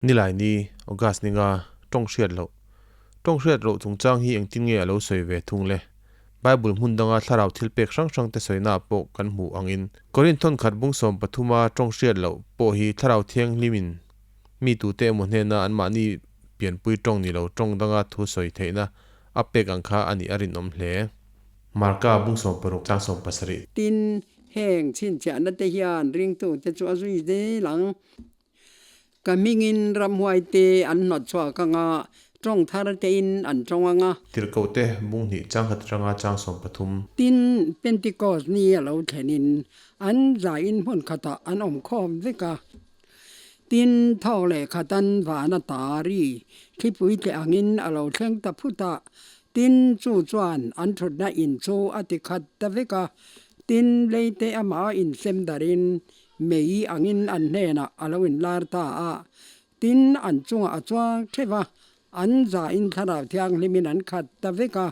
Nilaini, August ni nga, tawng hriat loh. Tawng hriat loh chungchang hi engtin nge a lo sawi ve thung le? Bible hmun danga thlarau thil pek hrang hrang te sawina pawh kan hmuh angin, Korinth khat bung sawm pathuma tawng hriat loh pawh hi thlarau thianghlimin mi tute emaw hnena anmahni pianpui tawng ni lo tawng danga thu sawi theihna a pek ang kha a nih a rinawm hle. Marka bung 60 chang 17. Tin, heng chhinchhiahna te hian ringtute chu a zui zel ang. Ka hmingin ramhuai te an hnawt chhuak ang a, tawng thar tein an tawng ang a. Tirhkoh te bung hnih chang khat atanga chang 13. Tin, Pentecost ni a lo thlenin an zaiin hmun khatah an awm khawm vek a. Tin, thawk leh khatan vana tari thlipui tle angin a lo thleng ta phut a. Tin, chu chuan an thutna in chu a ti khat ta vek a. Tin, leite amah insem darin Mei angin an hnenah a lo inlar ta a, tin an chungah a chuang theuh a, an zahin Thlarau Thianghlimin an khat ta vek a,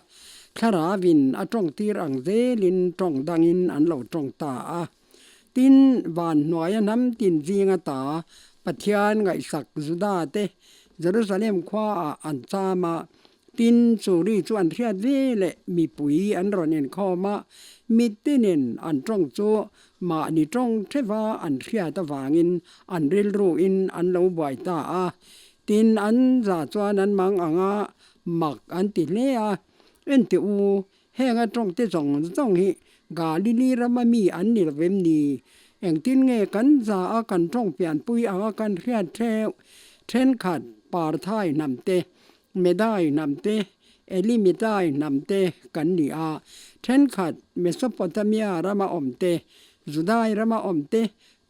Thlarauvin a tawngtir ang zelin tawng dangin an lo tawng ta a. Tin, van hnuaia hnam tin zinga ta Pathian ngaihsak Juda te Jerusalem khuaah an cham a, Tin, chu ri chu an hriat ve leh mipui an rawn inkhawm a, mitinin an tawng chu mahni tawng theuha an hriat avangin an rilruin an lo buai ta a. Tin, an za chuan an mang ang a, mak an ti hle a. Enti u, heng a tawngte zawng zawng hi Galili rama mi an ni lo em ni? Engtin nge kan za a kan tawng pianpui ang a kan hriat theuh? Thenkhat Parthai hnamte Medai hnam te, Elimitai hnam te kan ni a, thenkhat Mesopotamia rama awm te, Judai rama awm te,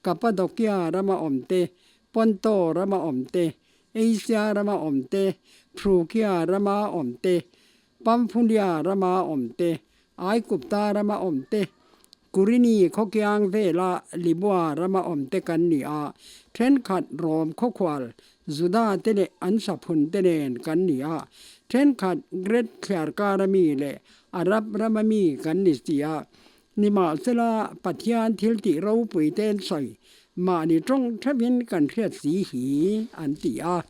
Kapadokia rama awm te, Ponto rama awm te, Asia rama awm te, Phrugia rama awm te, Pamphulia rama awm te, Aikupta rama awm te, Kurini khawkiang vela Libua rama awm te kan ni a, thenkhat Rom khawkhual Juda te leh an saphun te nen kan ni a, thenkhat Gret thliarkara mi leh Arab rama mi kan ni si a. Nimahsela, Pathian thil tih ropui te an sawi, mahni tawng theuhin kan hriat si hi, an ti a.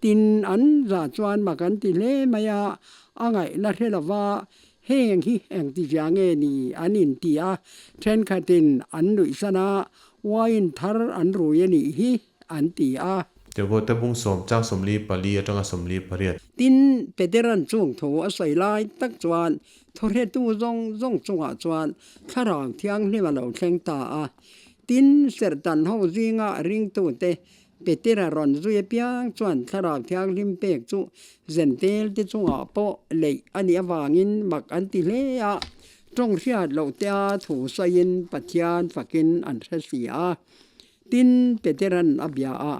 Tin, an za chuan mak an ti hle mai a, a ngaihna hre lova Heng hi engtizia nge ni an inti a, thenkhatin an nuihsan a, wine thar an rui a nih hi an ti a. Tirhkohte bung sawm chang 44 atanga 48. Tin, Peteran chung thu a sawi lai tak chuan thawhretu zawng zawng chungah chuan Thlarau Thianghlim a lo thleng ta a. Tin, serhtan ho zinga ringtute Petera rawn zui apiang chuan Thlarau Thianghlim pek chu Zentel te chungah pawh leih a nih avangin mak an ti hle a, tawng hriat loh tea thu sawiin Pathian fakin an hre si a. Tin, Petera'n a bia a,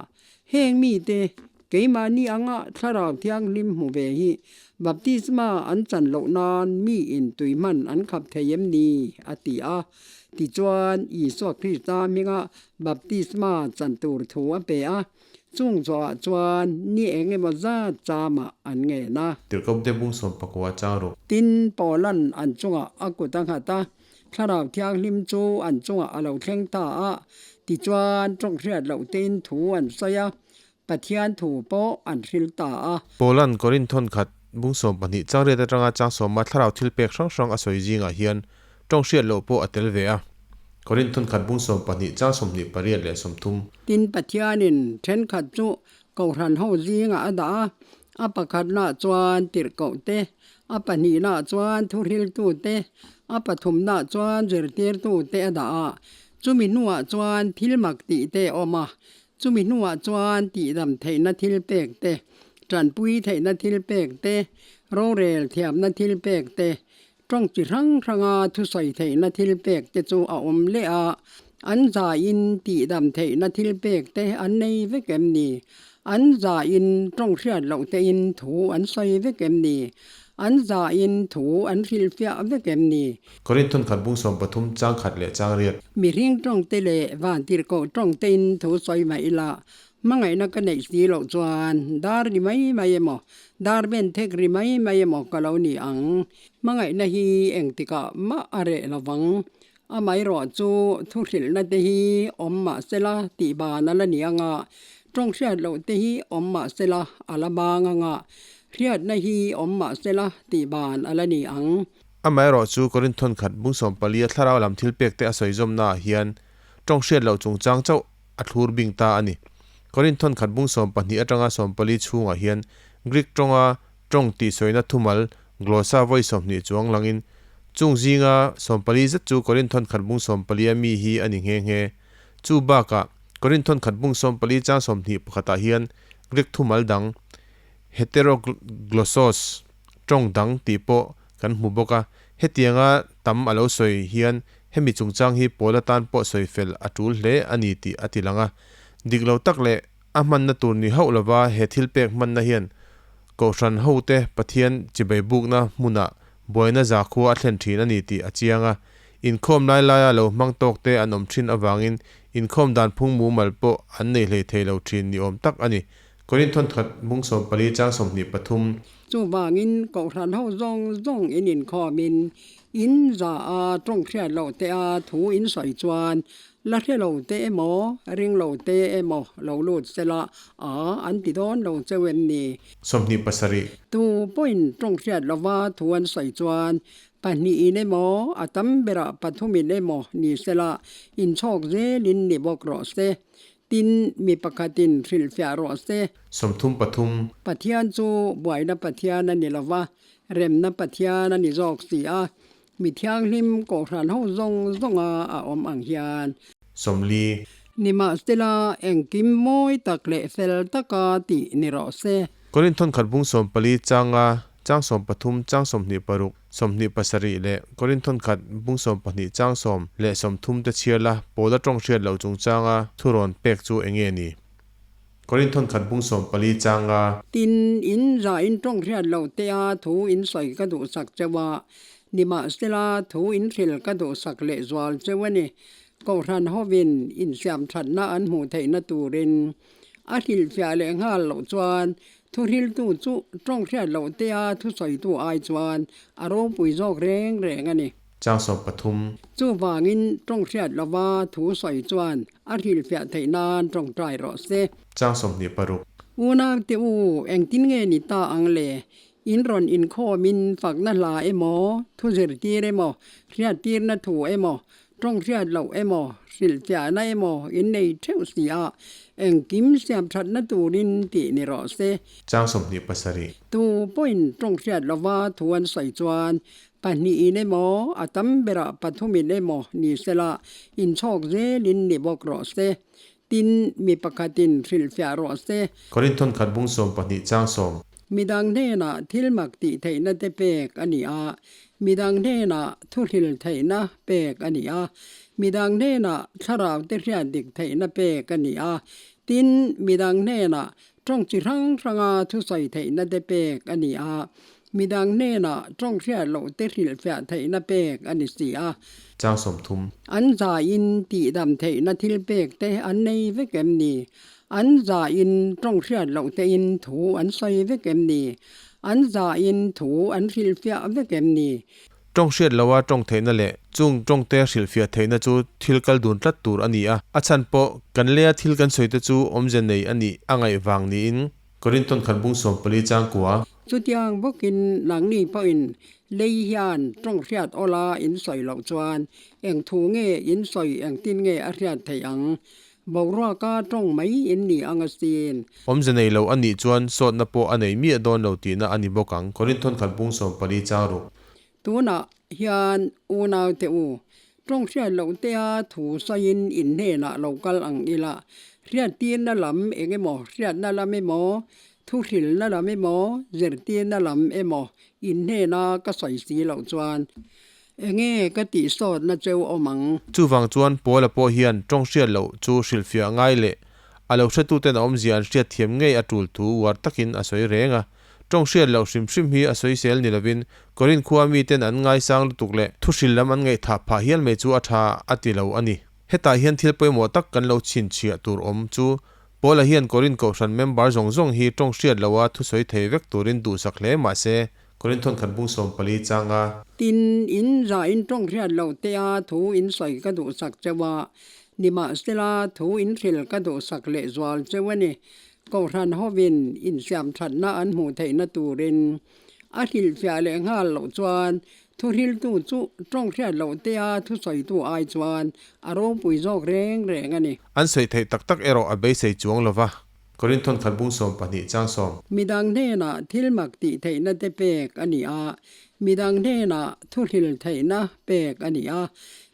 Heng mite, keimahni anga Thlarau Thianghlim hmu ve hi baptisma an chan loh nan miin tui hman an khap thei em ni? a ti a. Tichuan, Isua Krista hminga baptisma chan tur thu a pe a, chung zawhah chuan ni eng emaw zat chamah an ngen a. Tirhkohte bung 19 chang rawh. Tin, Paula'n an chungah a kut a nghat a, Thlarau Thianghlim chu an chungah a lo thleng ta a, tichuan tawnghriat loh tein thu an sawi a, Pathian thu pawh an hril ta a. Paula'n Korinth thawnkhat bung 12 chang riat atanga chang sawma thlarau thil pek hrang hrang a sawi zingah hian tawng hriat loh pawh a tel ve a. Korinth thawnkhat bung 12 chang 28 leh 30. Tin, Pathianin thenkhat chu Kohhran ho zingah a dah a, a pakhatnaah chuan tirhkoh te, a pahnihnaah chuan thuhriltu te, a pathumnaah chuan zirtirtu te a dah a. Chumi hnuah chuan thil mak tih te a awm a, Chumi hnuah chuan tihdam theihna thil pek te, tanpui theihna thil pek te, rorel thiamna thil pek te, tawng chi hrang hranga thusawi theihna thil pek te chu a awm leh a, an zaiin tihdam theihna thil pek te an nei vek em ni? An zaiin tawng hriat loh tein thu an sawi vek em ni? An zaiin thu an hrilhfiah vek em ni? Korinth thawnkhat bung 13 chang khat leh chang riat. Mihring tawngte leh vantirhkoh tawngtein thu sawi mah ila, hmangaihna ka neih si loh chuan dar ri mai mai emaw, dar ben thek ri mai mai emaw ka lo ni ang. Hmangaihna hi engtikah mah a reh lo vang. Amaherawh chu thuhrilhna te hi awm mah sela tih ban a la ni ang a, Tawng hriat loh te hi awm mah sela a la bang anga, hriatna hi awm mah sela tih ban a la ni ang. Amaherawhchu, Korinth thawnkhat bung sawmpalia thlarau lam thil pek te a sawi zawmnaah hian tawng hriat loh chungchang chauh a thlur bing ta a ni. Korinth thawnkhat bung 12 atanga 14 chhungah hian Greek tawnga tawng tih sawina thumal glossa vawi 20 chuang langin chung zinga 14 zet chu Korinth thawnkhat bung 14 a mi hi a ni nghe nghe. Chu bakah, Korinth thawnkhat bung 14 chang 21 ah hian Greek thumal dang heteroglossos, tawng dang tih pawh kan hmu bawk a. Hetianga tam a lo sawi hian hemi chungchang hi pawl atan pawh sawi fel a tul hle a ni tih a ti lang a. Dik lo tak leh a hmanna tur ni hauh lova he thil pek hmanna hian Kohhran hote Pathian chibai bukna hmunah buaina zakhua a thlen thin a ni tih a chiang a. Inkhawm lai laia lo hmang tawk te an awm thin avangin inkhawm dan phung mumal pawh an nei hlei thei lo thin ni awm tak a ni. Korinth thawnkhat bung 14 chang 23. Chuvangin Kohhran ho zawng zawng in inkhawmin in za a tawng hriat loh te a thu in sawi chuan la hre lo te emaw ring lo te emaw lo lut sela a an ti dawn lo cheu em ni? 27. Tu pawhin tawng hriat lova thu an sawi chuan pahnihin emaw a tam berah pathumin emaw ni sela inchhawk zelin ni bawk rawh se. Tin, mi pakhatin hrilhfiah rawh se. 33. Pathian chu buaina Pathian a ni lo va, remna Pathian a ni zawk si a, mi thianghlim Kohhran ho zawng zawnga a awm ang hian. 40. Nimahsela, engkim mawi tak leh fel taka tih ni rawh se. Korinth thawnkhat bung 14 changa chang 13 chang 26, 27 leh Korinth thawnkhat bung 12 chang 10 leh 30 te chhiar la Paula tawng hriat loh chungchanga thurawn pek chu eng nge ni? Korinth thawnkhat bung 14 changa. Tin, in za in tawng hriat loh te a thu in sawi ka duhsak cheu a, nimahsela thu in hril ka duhsak lehzual cheu a ni. Kohhran hovin insiamthatna an hmuh theihna turin a hrilhfiah leh nghal loh chuan Thuhriltu chu tawng hriat loh tea thusawitu ai chuan a ropui zawk reng reng a ni. Chang 13. Chuvangin tawng hriat lova thu sawi chuan a hrilhfiah theih nan tawngtai rawh se. Chang 26. Unau te u, engtin nge ni ta ang le? In rawn inkhawmin fakna hla emaw, thu zirtir emaw, hriattirna thu emaw, Tawng hriat loh emaw, hrilhfiahna emaw in nei theuh si a, engkim siam thatna turin tih ni rawh se. Chang 27. Tu pawhin tawng hriat lova thu an sawi chuan pahnihin emaw, a tam berah pathumin emaw ni sela inchhawk zelin ni bawk rawh se. Tin, mi pakhatin hrilhfiah rawh se. Korinth thawnkhat bung 12 chang 10. Midang hnenah thil mak tih theihna te pek a ni a, midang hnenah thuhril theihna pek a ni a, midang hnenah thlarau te hriat dik theihna pek a ni a, tin, midang hnenah tawng chi hrang hranga thusawi theihna te pek a ni a, midang hnenah tawng hriat loh te hrilhfiah theihna pek a ni si a. Chang 30. An zaiin tihdam theihna thil pek te an nei vek em ni? An zaiin tawng hriat loh tein thu an sawi vek em ni? An zaiin thu an hrilhfiah vek em ni? Tawng hriat loha tawng theihna leh chung tawngte hrilhfiah theihna chu thil kal dun tlat tur a ni a. A chhan pawh kan leia thil kan sawi te chu awmze nei a nih a ngaih vang niin Korinth thawnkhat bung 14 chang kua. Chutiang bawkin nangni pawhin lei hian tawng hriat awla in sawi loh chuan eng thu nge in sawi engtin nge a hriat theih ang? Boruaka tawng mai in ni ang asin. Awmze nei lo a nih chuan sawtna pawh a nei miah dawn lo tihna a ni bawk ang, Korinth thawnkhat bung 14 chang ruk. Tunah hian unaute u, tawng hriat loh tea thu sawiin in hnenah lo kal ang ila, hriattirna lam eng emaw, hriatna lam emaw, thuhrilna lam emaw, zirtirna lam emaw in hnena ka sawi si loh chuan enge ka tihsawtna cheu awm ang? Chuvang chuan Paula pawh hian tawng hriat loh chu hrilhfiah ngai leh a lo hretuten a awmzia an hriatthiam ngei a tul thu uar takin a sawi reng a. Tawng hriat loh hrim hrim hi a sawisel ni lovin Korinth khua miten an ngaisang lutuk leh thuhril lam an ngaihthah phah hial mai chu a tha a ti lo a ni. Hetah hian thil pawimawh tak kan lo chhinchhiah tur awm chu Paula hian Korinth kohhran member zawng zawng hi tawng hriat loha thusawi thei vek turin duhsak hle mah se Korinth thawnkhat bung 14 changa. Tin, in za in tawng hriat loh tea thu in sawi ka duhsak cheu a. Nimahsela, thu inhrilh ka duhsak lehzual cheu a ni. Kohhran hovin insiamthatna an hmuh theihna turin a hrilhfiah leh nghal loh chuan thuhriltu chu tawng hriat loh tea thusawitu ai chuan a ropui zawk reng reng a ni. An sawi theih tak tak erawh a beisei chuang lova. Korinthon khat bung 12 chang sawm. Midang hnenah thil mak tih theihna te pek a ni a, midang hnenah thuhril theihna pek a ni a,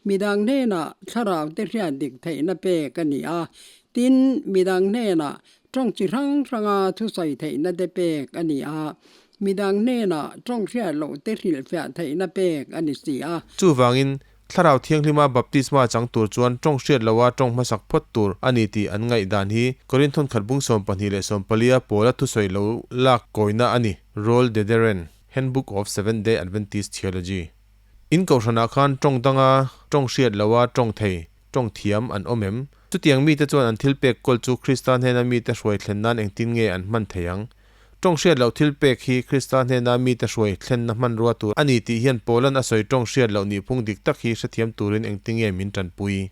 midang hnenah thlarau te hriat dik theihna pek a ni a, tin, midang hnenah tawng chi hrang hranga thusawi theihna te pek a ni a, midang hnenah tawng hriat loh te hrilhfiah theihna pek a ni si a. Chuvangin, Thlarau Thianghlima baptisma chang tur chuan tawng hriat loha tawng hmasak phawt tur a ni tih an ngaihdan hi Korinthon khat bung 12 leh 14 a Paula thusawi lo lak kawina a ni, Roll Dederen, Handbook of Seventh-day Adventist Theology. In kohhranah khan tawng danga tawng hriat loha tawng thei, tawng thiam an awm em? Chutiang mite chuan an thilpek kawl chu Krista hnena mite hruai thlen nan engtin nge an hman thei ang? Tawng hriat loh thil pek hi Krista hnena mite hruai thlenna hmanrua tur a ni tih hian Paulan a sawi tawng hriat loh nihphung dik tak hi hrethiam turin engtinge min tanpui?